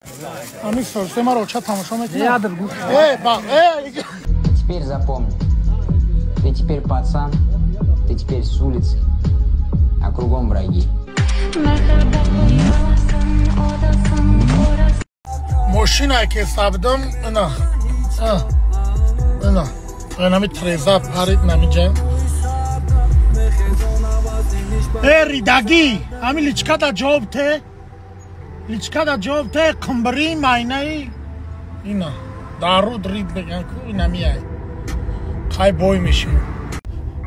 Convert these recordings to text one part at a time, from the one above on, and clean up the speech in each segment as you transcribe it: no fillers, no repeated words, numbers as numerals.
Ами сорсе маро ча тамошо мекунад? Э, ба, э. Теперь запомни. Ты теперь пацан, ты теперь с улицы, а кругом враги. Мошина ки сабдам, ина. Ина. Инами треза парид намиҷа. Э, ридагӣ, ами личкада ҷавоб те. Личкада ҷавоб те, қимбирӣ майнаи. Ина. Даруд рид меган ку инамиай. Қай бой мешим.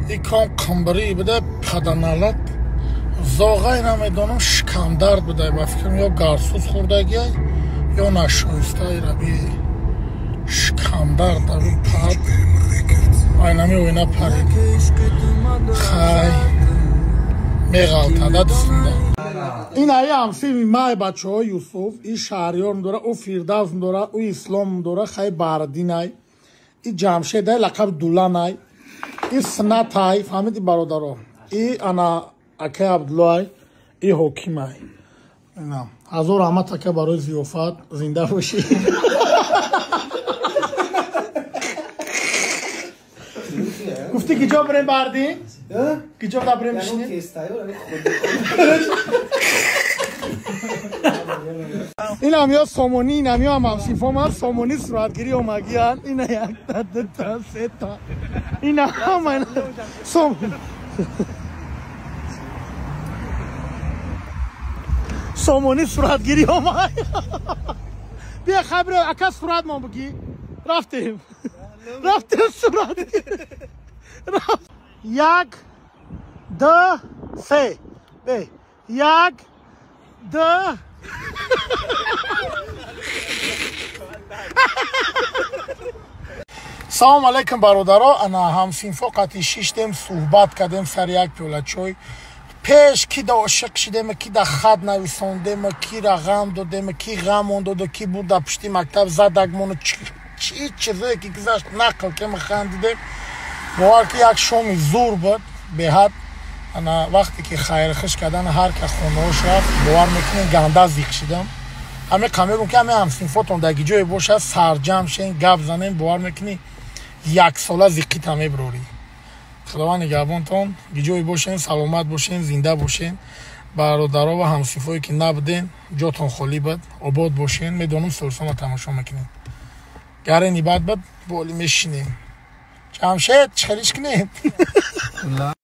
Икон қимбирӣ буда паданалат. Зоғай намедонам шикамдард буда, ба фикрам ё гарсуз хӯрдагиай ё нашоистаи раби шикамдард аби пад. Айнами оина парид. Хай меғалтада дистунда. Ин аи ҳамсими май бачаҳо Юсуф, и Шаҳриёр дора, ӯ Фирдавс дора, ӯ Ислом дора, хай Баҳриддинай, и Ҷамшедай, лақаб Дуланай, и Синатай, фаҳмиди бародаро, и ана акай Абдуллоай, и Ҳокимай. Ҳазор раҳмат ака барои зиёфат, зинда бошӣ. Гуфтӣ ки ҷо бирем Баҳриддин? Ки ҷо да бирем бишинем? Инам ё сомонӣ, инам ё ҳамсинфом аст, сомонӣ суратгирӣ омагианд. Ина якта, дута, сета. Ина ҳама сомонӣ суратгирӣ омад. Бия хабр ака суратмон бигӣ. Рафтем. Рафтем суратгирӣ. Як, ду, се. Бе. Як, ду. Салом алейкум бародаро, ана ҳамсинфо қати шиштем, суҳбат кардем сари як пиёла чой. Пеш ки да ошиқ шидем, ки да хат нависондем, ки ра ғам додем, ки ғамон дода, ки бурда пушти мактаб задагмону чӣ чизое ки гузашт нақл кем хандидем. Бовар ки як шоми зур буд, беҳад. Ана вақте ки хайрхуш кардан ҳар ка хонаош рафт, бовар мекунем ганда зиқ шидам. Ҳаме мегӯм ки ҳаме ҳамсинфотон дар ҷое бошад, сарҷам шен, гап занем, бовар мекунӣ яксола зиқита меброрӣ. Худованд нигаҳбонтон, ҷое бошен, саломат бошен, зинда бошен. Бародаро ва ҳамсинфое ки набуден, ҷотон холӣ буд, обод бошен. Медонам сорсома тамошо мекунем. Гарени бад буд, боли мешинем. Ҷамшед, чӣ хелиш кунем?